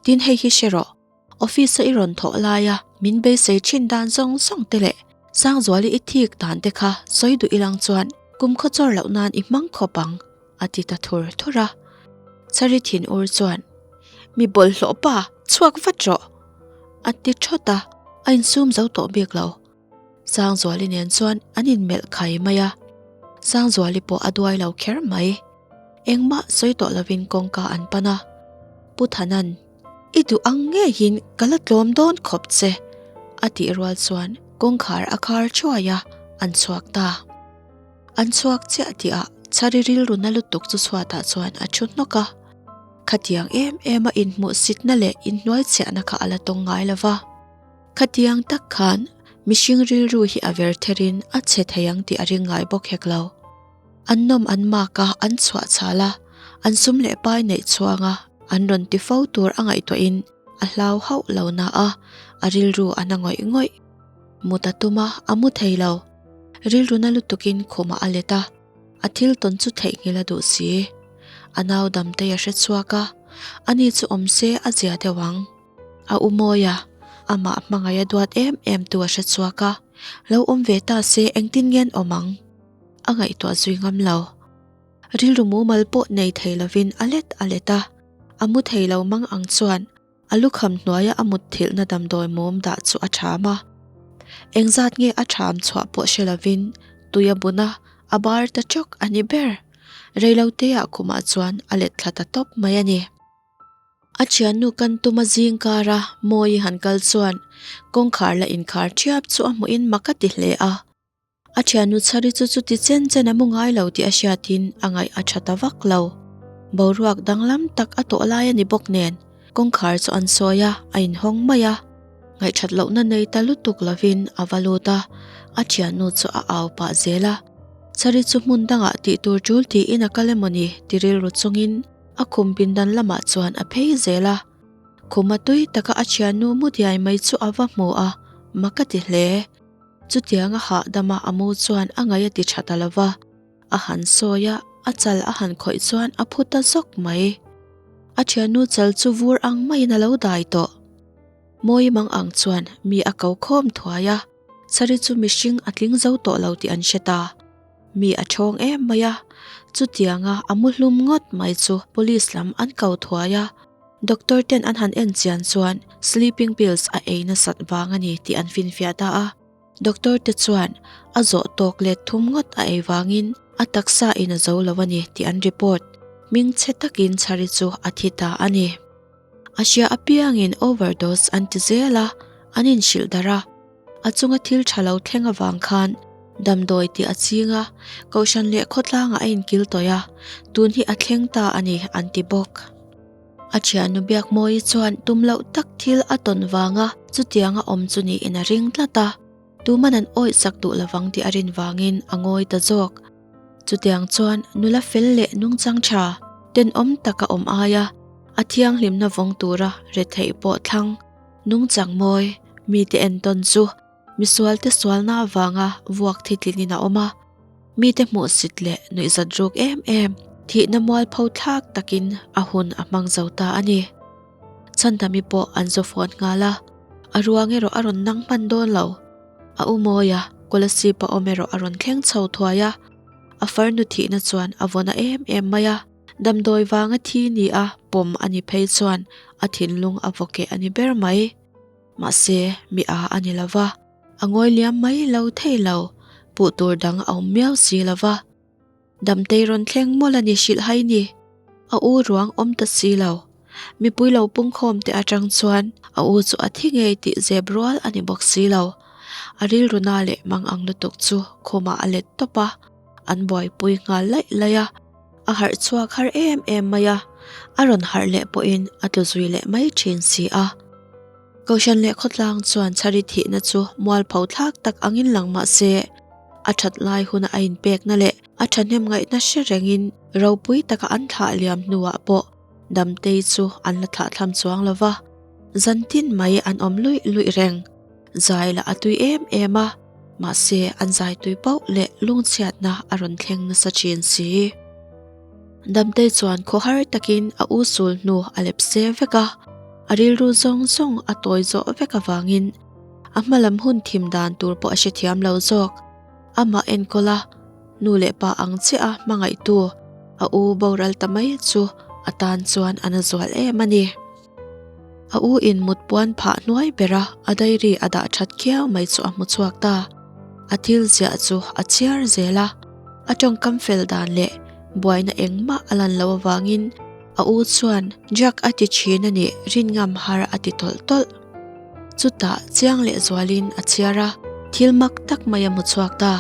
Tin hei hi hre rawh, office a i rawn thawh laia min beisei thin dan zawng zawng te leh Sangzuali i thik dan te kha sawi duh ilang chuan kumkhaw chawr loh nan i hmang khawp ang, a ti ta thur thur a. Chari thin ur chuan, Mi bawlhhlawh pa, chhuak vat rawh! a ti thawt a, a insum zo tawh bik lo. Sangzuali nen chuan an inmelh khai mai a, Sangzuali pawh a duai lo kher mai. Engmah sawi tawh lovin kawngka an pan a, Pu Thanan, I duh ang ngeiin ka la tlawm dawn khawp che, a tih rual chuan kawngkhar a khar thuai a, an chhuak ta. An chhuak chiah tihah Chhari rilru na lutuk chu chhuatah chuan a thu hnawk a. Khatiang em em a inhmuhsitna leh inhnuaichhiahna kha a la tawng ngai lo va. Khatiang tak khan mihring rilru hi a ver therin a chhe thei ang tih a ring ngai bawk hek lo. An nawm an mak a, an chhuah chhal a, an sum leh pai neih chhuang a, an rawn ti fo tur a ngaihtuahin a hlau hauh lo na a, a rilru a na ngawih ngawih. Mut a tum a, a mu thei lo. Rilru na lutukin khumah a let a, a thil tawn chu theihnghilh a duh si. A nau damtei a hre chhuak a, ani chu awm se a zia deuh ang. A u mawi a, amah hmangaih a duat em em tu a hre chhuak a, lo awm ve ta se engtin nge an awm ang? A ngaihtuah zui ngam lo. Rilru mumal pawh nei thei lovin a let a let a, a mu thei lo mang ang chuan a lukham hnuaia a mut thilhna damdawi mum dah chu a ṭham a. Engzat nge a ṭham chhuah pawh hre lovin tui a bun a, a bar ta chawk a ni ber. Reiloteah khumah chuan a let thla ta tawp mai a ni. A thiannu kan tum a zing kar a, Mawi han kal chuan kawngkhar la inkhar ṭhiap chu a hmuhin mak a ti hle a. A thiannu chhari chu chuti chen chen a mu ngai lo tih a hriatin a ngaih a tha ta vak lo. Boruak danglam tak a tawh lai a ni bawk nen kawngkhar chu an sawi a, a inhawng mai a. Ngaihthat lohna nei ta lutuk lovin a va lut a, a thiannu chu a au pah zel a. Chhari chu hmun dangah tih tur tul tiin a kal emawni ti rilru chungin A khum pindan lamah chuan a phei zel a, khuma tui taka a thiannu mu diai mai chu a va hmu a, mak a ti hle. Chutianga hahdama a mu chuan a ngaih a ti tha ta lo va, a han sawi a, a chal a han khawih chuan a phu ta zawk mai. A thiannu chal chu vur ang maiin a lo dai tawh. Mawi mang ang chuan mi a ko khawm thuai a, Sari chu mihring a tling zo tawh lo tih an hre ta. Mi a thawng em mai a, chutianga a mu hlum ngawt mai chu police lam an ko thuai a, doctor ten an han en chian chuan sleeping pills a ei nasat vang a ni tih an finfiah ta a, doctor te chuan a zawh tawk let thum ngawt a ei vangin a taksa in a zo lo a ni tih an report, hmingchhe takin Chhari chu a thi ta a ni. A hria apiangin overdose an ti zel a, an inhrilh darh a. A chunga thil tha lo thleng avang khan damdawi tih a ching a, kohhran leh khawtlangah a inkil tawih a, tun hi a thleng ta a ni an ti bawk. A thiannu Biakmawii chuan tum loh tak thil a tawn vanga chutianga awm chu niin a ring tlat a, tuman an awih sak duh lovang tih a rin vangin a ngawi ta zawk. Chutiang chuan nula fel leh nungchang tha, tenawm taka awm aia a thianghlimna vawng tura retheih pawh thlang, nungchang mawi, mite entawn chu misualte sualna avanga vuak thitlinin a awm a, mite hmuhsit leh nuihzat ruk em em, thihna mualpho thlak takin a hun a hmang zo ta a ni. Chhandami pawh an zaw fawn nghal a, a ruang erawh a rawn nang hman dawn lo. A u mawi a, Kolasib a awm erawh a rawn thleng chho thuai a, a farnu thihna chuan a vawna em em mai a, damdawi vanga thi ni a pawm a ni phei chuan a thinlung a vaw keh a ni ber mai. Mahse, mi a a ni lo va, a ngawi liam mai lo thei lo, puh tur dang a awm miau si lo va. Damtei rawn thleng mawlh a ni hrilh hai ni. A u ruang awm ta si lo. Mipui lo pungkhawm te atang chuan a u chu a thi ngei tih zep rual a ni bawk si lo. A rilru na leh mang ang lutuk chu khumah a let tawp a, an buaipui nghal laih laih a. A harh chhuak har em em mai a, a rawn harh leh pawhin a tlu zui leh mai thin si a. Kohhran leh khawtlang chuan chhari thihna chu mualpho thlak tak angin lang mah se, a that lai huna a inpekna leh a thahnem ngaihna hre rengin ropui taka an thlah liam hnuah pawh Damtei chu an la thlah thlam chuang lo va, zantin mai an awm luih luih reng. Zai lah a tui em em a, mahse an zai tui pauh leh lungchhiatna a rawn thleng nasa thin si. Damtei chuan khawhar takin a u sul hnu a lep se vek a. A rilru zawng zawng a tawi zawh vek avangin a hmalam hun thim dan tur pawh a hrethiam lo zawk. Amah enkawl a, nu leh pa ang chiah a hmangaihtu a u boral ta mai chu a tan chuan a na zual em a ni. A u in mut puan phah hnuai bera a diary a dah that khiau mai chu a hmu chhuak ta. A thil ziah chu a chhiar zel a, a tawngkam fel dan leh buaina engmah a lan loh avangin a u chuan Jack a ti thin a nih rin ngam har a ti tawlh tawlh. Chutah chiang leh zualin a chhiar a, thil mak tak mai a hmu chhuak ta.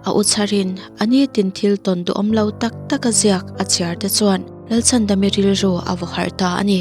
A u chharin a nitin thil tawn duhawm lo tak tak a ziak a chhiar te chuan Lalchhandami rilru a vaw harh ta a ni.